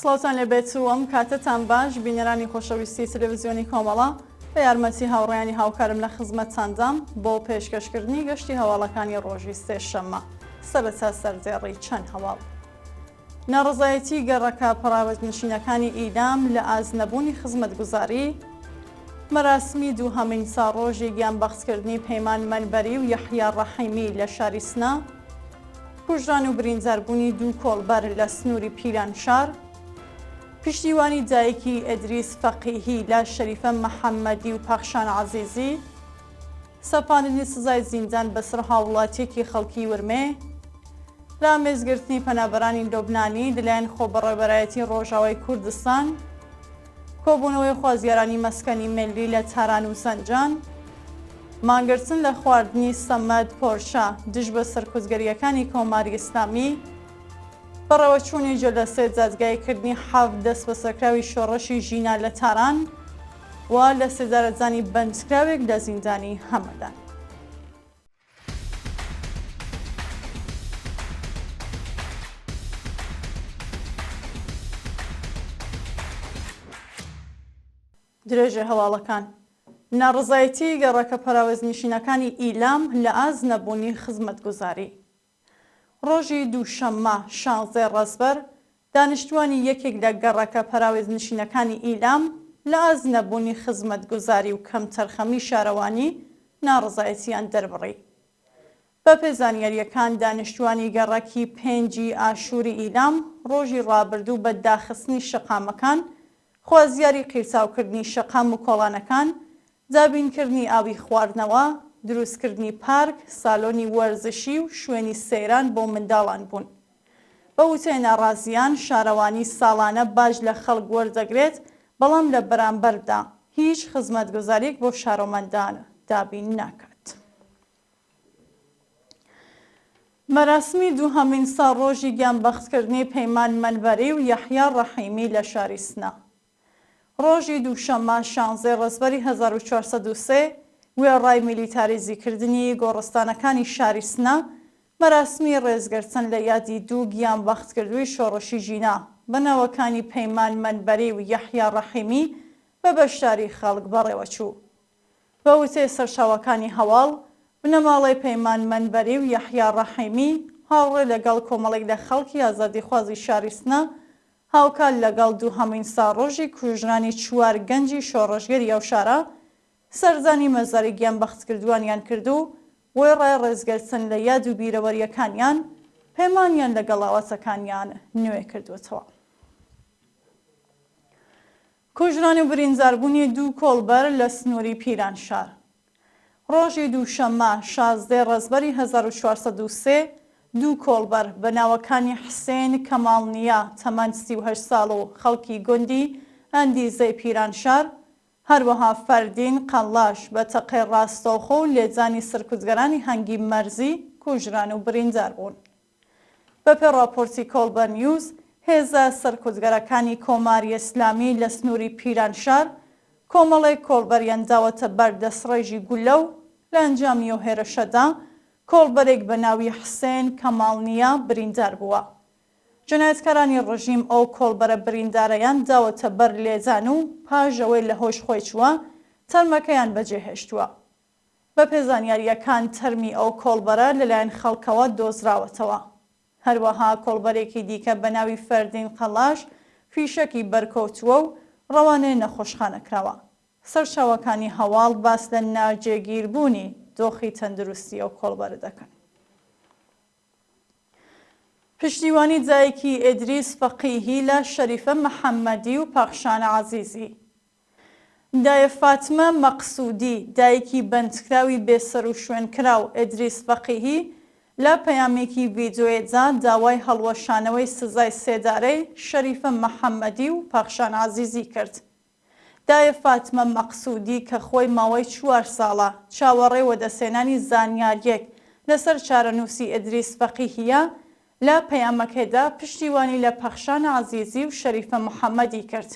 سڵاوتان لێبێت و ئەم کاتەتان باش بینەرانی خۆشەویستی تەلەڤزیۆنی کۆمەڵە بە یارمەتی هاوڕێیانی هاوکارم لە خزمەتتاندام بۆ پێشکەشکردنی گەشتی هەواڵەکانی ڕۆژی سێشەممە سەرەتا سەردێڕی چەند هەواڵ. ناڕەزایەتی گەڕەکە پەڕاوێزنشینەکانی ئیلام لە ئاست نەبوونی خزمەتگوزاری، مەراسمی دووهەمین ساڵڕۆژی گیانبەختکردنی پەیمان مەنبەری و یەحیا ڕەحیمی لە شاری سنە، کوژران و برینداربوونی دوو کۆڵبەر لە سنووری پیرانشار، پشتیوانی دایکی ئیدریس فەقیهی لە شەریفە محەممەدی و پەخشان عەزیزی، سەپاندنی سزای زیندان بەسەر هاووڵاتییەکی خەڵکی ورمێ، لە ئامێزگرتنی پەنابەرانی لوبنانی لەلایەن خۆبەڕێوەبەرایەتی ڕۆژاوای کوردستان، کۆبوونەوەی خوازیارانی مەسکەنی میللی لە تاران و زەنجان، مانگرتن لە خواردنی سەمەد پۆرشە دژ بە سەرکوتگەرییەکانی کۆماری ئیسلامی، بەڕێوەچوونی جەلەسەی دادگاییکردنی حەفت دەستبەسەرکراوی شۆڕشی ژینا لە تاران و لەسێدارەدانی بەندکراوێک لە زیندانی هەمەدان. درێژەی هەواڵەکان ناڕەزایەتیی گەڕەکە پەراوێزنشینەکانی ئیلام لە ئاست نەبوونی خزمەتگوزاری. ڕۆژی دووشەممە شانزەی ڕەزبەر، دانیشتووانی یەکێک لە گەڕەکە پەراوێزنشینەکانی ئیلام لە ئاست نەبوونی خزمەتگوزاری و کەمتەرخەمی شارەوانی ناڕەزایەتییان دەربڕی. بەپێ زانیارییەکان دانیشتووانی گەڕەکی پێنجی ئاشووری ئیلام ڕۆژی ڕابردوو بە داخستنی شەقامەکان خوازیاری قیرتاوکردنی شەقام و کۆڵانەکان، دابینکردنی ئاوی خواردنەوە، دروستکردنی پارک، سالۆنی وەرزشی و شوێنی سەیران بۆ منداڵان بوون. بە وتەی ناڕازییان، شارەوانی ساڵانە باج لە خەڵک وەردەگرێت، بەڵام لە بەرامبەردا هیچ خزمەتگوزارییەک بۆ شارۆمەندان دابین ناکات. مەراسمی دووهەمین ساڵڕۆژی گیانبەختکردنی پەیمان مەنبەری و یەحیا ڕەحیمی لە شاری سنە. ڕۆژی دووشەممە شانزەی ڕەزبەری 1403 وێڕای میلیتاریزیکردنی گۆڕستانەکانی شاری سنە، مەراسمی ڕێزگرتن لە یادی دوو گیانبەختکردووی شۆڕشی ژینا بە ناوەکانی پەیمان مەنبەری و یەحیا ڕەحیمی بە بەشداری خەڵک بەڕێوەچوو. بە وتەی سەرچاوەکانی هەواڵ، بنەماڵەی پەیمان مەنبەری و یەحیا ڕەحیمی، هاوڕێ لەگەڵ کۆمەڵێک لە خەڵکی ئازادیخوازی شاری سنە، هاوکات لەگەڵ دووهەمین ساڵڕۆژی کوژرانی چوار گەنجی شۆڕشگێری ئەو شارە، سەردانی مەزاری گیانبەختکردووانیان کرد و وێڕای ڕێزگرتن لە یاد و بیرەوەرییەکانیان، پەیمانیان لەگەڵ ئاواتەکانیان نوێ کردووەتەوە. کوژران و برینداربوونی دوو کۆڵبەر لە سنووری پیرانشار. ڕۆژی دووشەممە 16 ڕەزبەری 1403 دوو کۆڵبەر بە ناوەکانی حسێن کەماڵنیا تەمەن 38 ساڵ و خەڵکی گوندی ئەندیزەی پیرانشار، هەروەها فەردین قەڵاش بە تەقەی ڕاستەوخۆ و لێدانی سەرکوتگەرانی هەنگی مەرزی کوژران و بریندار بوون. بەپێ ڕاپۆرتی کۆڵبەر نیوز، هێزە سەرکوتگەرەکانی کۆماری ئیسلامی لە سنووری پیرانشار کۆمەڵێک کۆڵبەریان داوەتە بەر دەستڕێژی گوللە و لە ئەنجامی ئەو هێرشەدا کۆڵبەرێک بە ناوی حسێن کەماڵنیا بریندار بووە. جەنایەتکارانی ڕژیم ئەو کۆڵبەرە بریندارەیان داوەتە بەر لێدان و پاش ئەوەی لە هۆش خۆی چووە، تەرمەکەیان بەجێهێشتووە. بەپێ زانیارییەکان تەرمی ئەو کۆڵبەرە لەلایەن خەڵکەوە دۆزراوەتەوە. هەروەها کۆڵبەرێکی دیکە بە ناوی فەردین قەڵاش فیشەکی بەرکەوتووە و ڕەوانەی نەخۆشخانە کراوە. سەرچاوەکانی هەواڵ باس لە ناجێگیربوونی دۆخی تەندروستی ئەو کۆڵبەرە دەکەن. پشتیوانی دایکی ئیدریس فەقیهی لە شەریفە محەممەدی و پەخشان عەزیزی. دایە فاتمە مەقسوودی، دایکی بەندکراوی بێسەروشوێنکراو ئیدریس فەقیهی، لە پەیامێکی ڤیدیۆیدا داوای هەڵوەشانەوەی سزای سێدارەی شەریفە محەممەدی و پەخشان عەزیزی کرد. دایە فاتمە مەقسوودی کە خۆی ماوەی چوار ساڵە چاوەڕێی وەدەستهێنانی زانیارییەک لەسەر چارەنووسی ئیدریس فەقیهییە، لە پەیامەکەیدا پشتیوانی لە پەخشان عەزیزی و شەریفە محەممەدی کرد.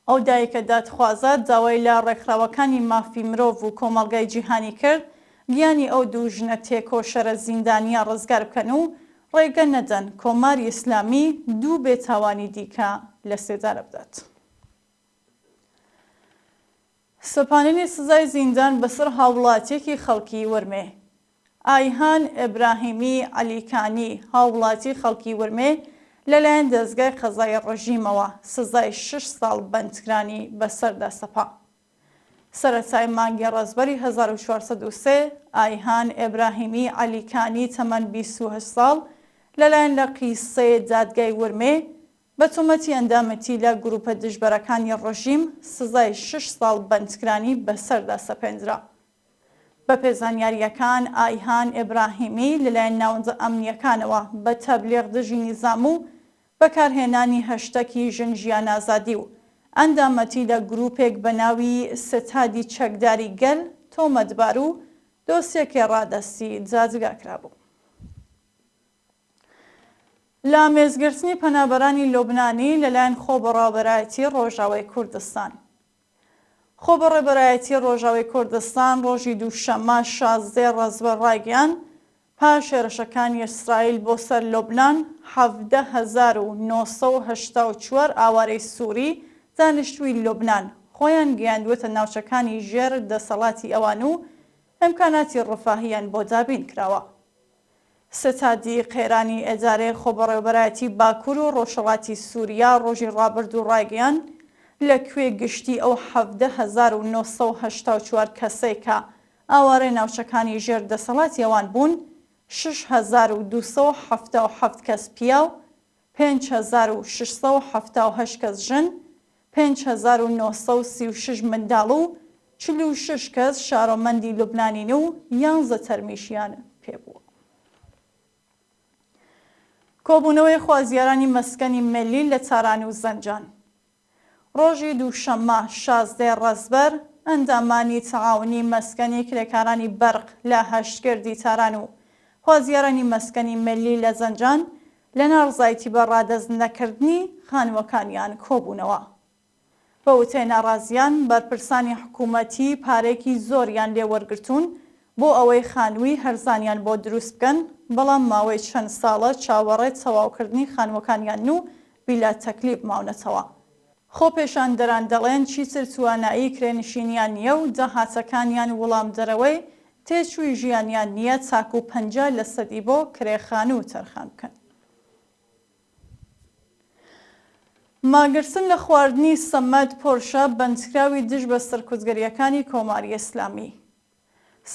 ئەو دایکە دادخوازە داوای لە ڕێکخراوەکانی مافی مرۆڤ و کۆمەڵگای جیهانی کرد گیانی ئەو دوو ژنە تێکۆشەرە زیندانییە ڕزگار بکەن و ڕێگە نەدەن کۆماری ئیسلامی دوو بێتاوانی دیکە لە سێدارە بدات. سەپاندنی سزای زیندان بەسەر هاووڵاتییەکی خەڵکی ورمێ. ئایهان ئیبراهیمی عەلیکانی، هاووڵاتی خەڵکی ورمێ، لەلایەن دەزگای قەزایی ڕژیمەوە سزای شەش ساڵ بەندکرانی بەسەردا سەپا. سەرەتای مانگی ڕەزبەری 1403، ئایهان ئیبراهیمی عەلیکانی تەمەن 28 ساڵ لەلایەن لقی سێ دادگای ورمێ بە تۆمەتی ئەندامەتی لە گرووپە دژبەرەکانی ڕژیم سزای شەش ساڵ بەندکرانی بەسەردا سەپێندرا. بەپێ زانیارییەکان ئایهان ئیبراهیمی لەلایەن ناوەندە ئەمنییەکانەوە بە تەبلیغ دژی نیزام و بەکارهێنانی هەشتەکی ژن ژیان ئازادی و ئەندامەتی لە گرووپێک بە ناوی ستادی چەکداری گەل تۆمەتبار و دۆسیەکەی ڕادەستی دادگا کرابوو. لە مێزگرتنی پەنابەرانی لوبنانی لەلایەن خۆبەڕاوبەرایەتی ڕۆژاوای کوردستان. خۆبەڕێبەرایەتی ڕۆژاوای کوردستان ڕۆژی دووشەممە 16 ڕەزبەر ڕایگەیاند، پاش هێرشەکانی ئیسرائیل بۆ سەر لوبنان، 17,984 ئاوارەی سووری دانیشتووی لوبنان خۆیان گەیاندووەتە ناوچەکانی ژێر دەسەڵاتی ئەوان و ئیمکاناتی ڕفاهییان بۆ دابین کراوە. ستادی قەیرانی ئیدارەی خۆبەڕێوەبەرایەتی باکوور و ڕۆژهەڵاتی سووریا ڕۆژی ڕابردوو ڕایگەیاند، لە کوێ گشتی ئەو 17,984 کەسەی کە ئاوارەی ناوچەکانی ژێر دەسەڵاتی ئەوان بوون، 6,277 کەس پیاو، 5,678 کەس ژن، 5,936 منداڵ و 46 کەس شارۆمەندی لوبنانین و یانزە تەرمیشیان پێبووە. کۆبوونەوەی خوازیارانی مەسکەنی ملی لە تاران و زەنجان. ڕۆژی دووشەممە 16 ڕەزبەر، ئەندامانی تەعاونی مەسکەنی کرێکارانی بەرق لە هەشتگردی تاران و خوازیارانی مەسکەنی ملی لە زەنجان لە ناڕزایەتی بە ڕادەست نەکردنی خانووەکانیان کۆبوونەوە. بە وتەی ناڕازیان، بەرپرسانی حکوومەتی پارەیەکی زۆریان لێ وەرگرتوون بۆ ئەوەی خانووی هەرزانیان بۆ دروست بکەن، بەڵام ماوەی چەند ساڵە چاوەڕێ تەواوکردنی خانووەکانیانن و بیلا تەکلیف ماونەتەوە. خۆپێشاندەران دەڵێن چیتر توانایی کرێنشینیان نییە و داهاتەکانیان وڵامدەرەوەی تێچووی ژیانیان نییە تاکوو 50 لەسەدی بۆ کرێ خانوو تەرخان بکەن. مانگرتن لە خواردنی سەمەد پۆرشە بەندکراوی دژ بە سەرکوتگەرییەکانی کۆماری ئیسلامی.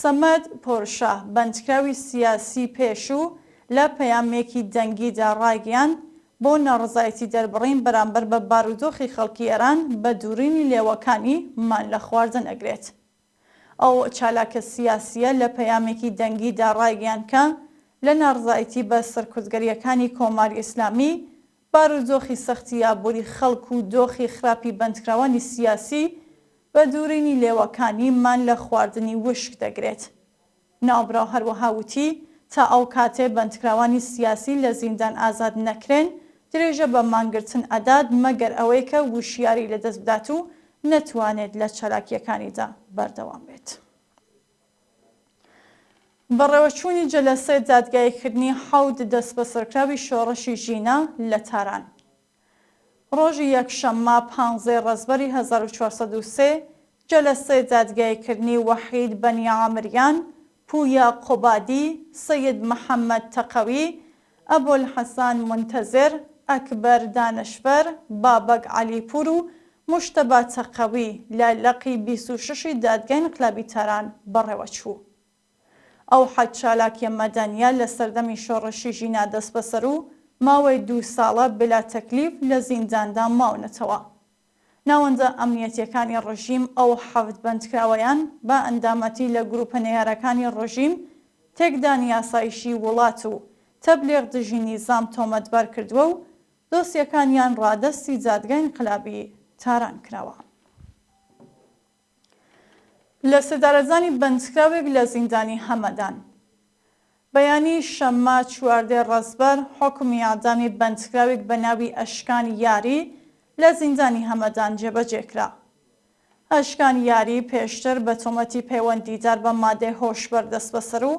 سەمەد پۆرشە، بەندکراوی سیاسی پێشوو، لە پەیامێکی دەنگیدا ڕایگەیاند، بۆ ناڕەزایەتی دەربڕین بەرامبەر بە بارودۆخی خەڵکی ئێران بە دوورینی لێوەکانی مان لە خواردن ئەگرێت. ئەو چالاکە سیاسییە لە پەیامێکی دەنگیدا ڕایگەیاند کە لە ناڕزایەتی بە سەرکوتگەرییەکانی کۆماری ئیسلامی، بارودۆخی سەختی ئابووری خەڵک و دۆخی خراپی بەندکراوانی سیاسی بە دوورینی لێوەکانی مان لە خواردنی وشک دەگرێت. ناوبراو هەروەها وتی، تا ئەو کاتەی بەندکراوانی سیاسی لە زیندان ئازاد نەکرێن، درێژە بە مانگرتن ئەدات مەگەر ئەوەی کە وشیاری لەدەست بدات و نەتوانێت لە چالاکییەکانیدا بەردەوام بێت. بەڕێوەچوونی جەلەسەی دادگاییکردنی حەوت دەستبەسەرکراوی شۆڕشی ژینا لە تاران. ڕۆژی یەکشەممە پانزەی ڕەزبەری 1403 جەلەسەی دادگاییکردنی وەحید بەنی عامریان، پویا قوبادی، سەید محەممەد تەقەوی، ئەبولحەسان مونتەزر، ئەکبەر دانشفەر، بابەک عەلیپوور و موجتەبا تەقەوی لە لقی 26 ی دادگای ئینقلابی تاران بەڕێوەچوو. ئەو حەد چالاکیە مەدەنیە لە سەردەمی شۆڕشی ژینا دەستبەسەر و ماوەی دوو ساڵە بلا تەکلیف لە زینداندا ماونەتەوە. ناوەندە ئەمنیەتیەکانی ڕژیم ئەو حەفت بەندکراوەیان بە ئەندامەتی لە گروپە نەیارەکانی ڕژیم، تێکدانی ئاسایشی وڵات و تەبلیغ دژی نیزام تۆمەتبار کردووە و دۆسیەکانیان ڕادەستی دادگای ئینقلابی تاران کراوە. لەسێدارەدانی بەندکراوێک لە زیندانی هەمەدان. بەیانی شەممە 14 ڕەزبەر حوکمی ئێعدامی بەندکراوێک بە ناوی ئەشکان یاری لە زیندانی هەمەدان جێبەجێ کرا. ئەشکان یاری پێشتر بە تۆمەتی پەیوەندیدار بە مادەی هۆشبەر دەستبەسەر و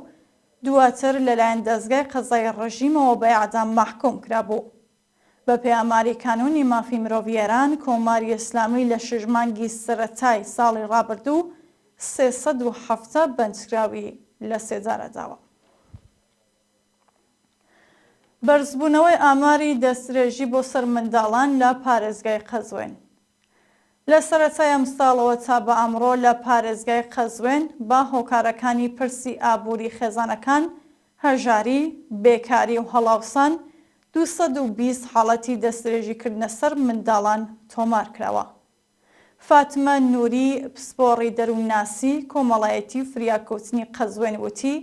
دواتر لەلایەن دەزگای قەزایی ڕژیمەوە بە ئێعدام مەحکووم کرابوو. بەپێی ئاماری کانوونی مافی مرۆڤی ئێران، کۆماری ئیسلامی لە شەش مانگی سەرەتای ساڵی ڕابردوو 370 بەندکراوی لە سێدارە داوە. بەرزبوونەوەی ئاماری دەستدرێژی بۆ سەر منداڵان لە پارێزگای قەزوێن. لە سەرەتای ئەمساڵەوە تا بە ئەمڕۆ لە پارێزگای قەزوێن بە هۆکارەکانی پرسی ئابووری خێزانەکان، هەژاری، بێکاری و هەڵاوسان 220 حاڵەتی دەستدرێژیکردنە سەر منداڵان تۆمارکراوە. فاتمە نوری، پسپۆڕی دەروونناسی کۆمەڵایەتی و فریاکەوتنی قەزوێن وتی،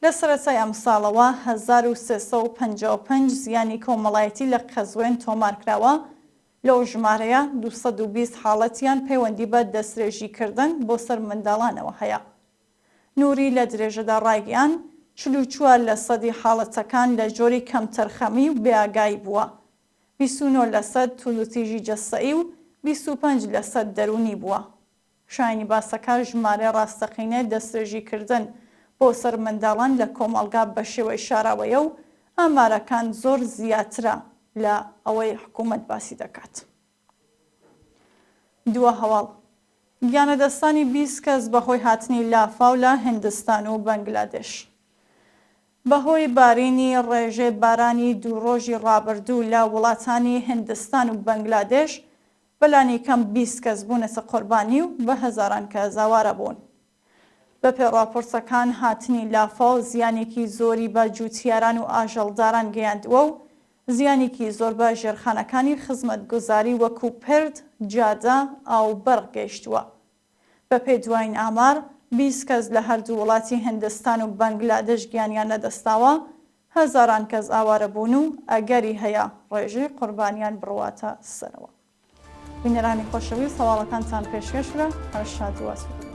لە سەرەتای ئەمساڵەوە 1355 زیانی کۆمەڵایەتی لە قەزوێن تۆمارکراوە، لەو ژمارەیە 220 حاڵەتیان پەیوەندی بە دەستدرێژیکردن بۆ سەر منداڵانەوە هەیە. نوری لە درێژەدا ڕایگەیاند، 44 لەسەدی حاڵەتەکان لە جۆری کەمتەرخەمی و بێئاگایی بووە، 29 لەسەد توندوتیژی جەستەیی و 25 لەسەد دەروونی بووە. شایانی باسەکە ژمارەی ڕاستەقینەی دەستدرێژیکردن بۆ سەر منداڵان لە کۆمەڵگا بەشێوەی شاراوەیە و ئامارەکان زۆر زیاترە لە ئەوەی حکوومەت باسی دەکات. دوا هەواڵ، گیانلەدەستدانی 20 کەس بەهۆی هاتنی لافاو لە هیندستان و بەنگلادێش. بەهۆی بارینی ڕێژەی بارانی دوو ڕۆژی ڕابردوو لە وڵاتانی هیندستان و بەنگلادێش بەلانیکەم 20 کەس بوونەتە قوربانی و بە هەزاران کەس ئاوارە بوون. بەپێی ڕاپۆرتەکان هاتنی لافاو زیانێکی زۆری بە جووتیاران و ئاژەڵداران گەیاندووە و زیانێکی زۆر بە ژێرخانەکانی خزمەتگوزاری وەکو پرد، جادە، ئاو و بەرق گەیشتووە. بەپێی دوایین ئامار، 20 کەس لە هەردوو وڵاتی هیندستان و بەنگلادش گیانیان لەدەستداوە، هەزاران کەس ئاوارە بوون و ئەگەری هەیە ڕێژەی قوربانیان بڕواتە سەرەوە. بینەرانی خۆشەویست هەواڵەکانتان پێشکەش کرا، هەر شاد و ئاسوودە بن.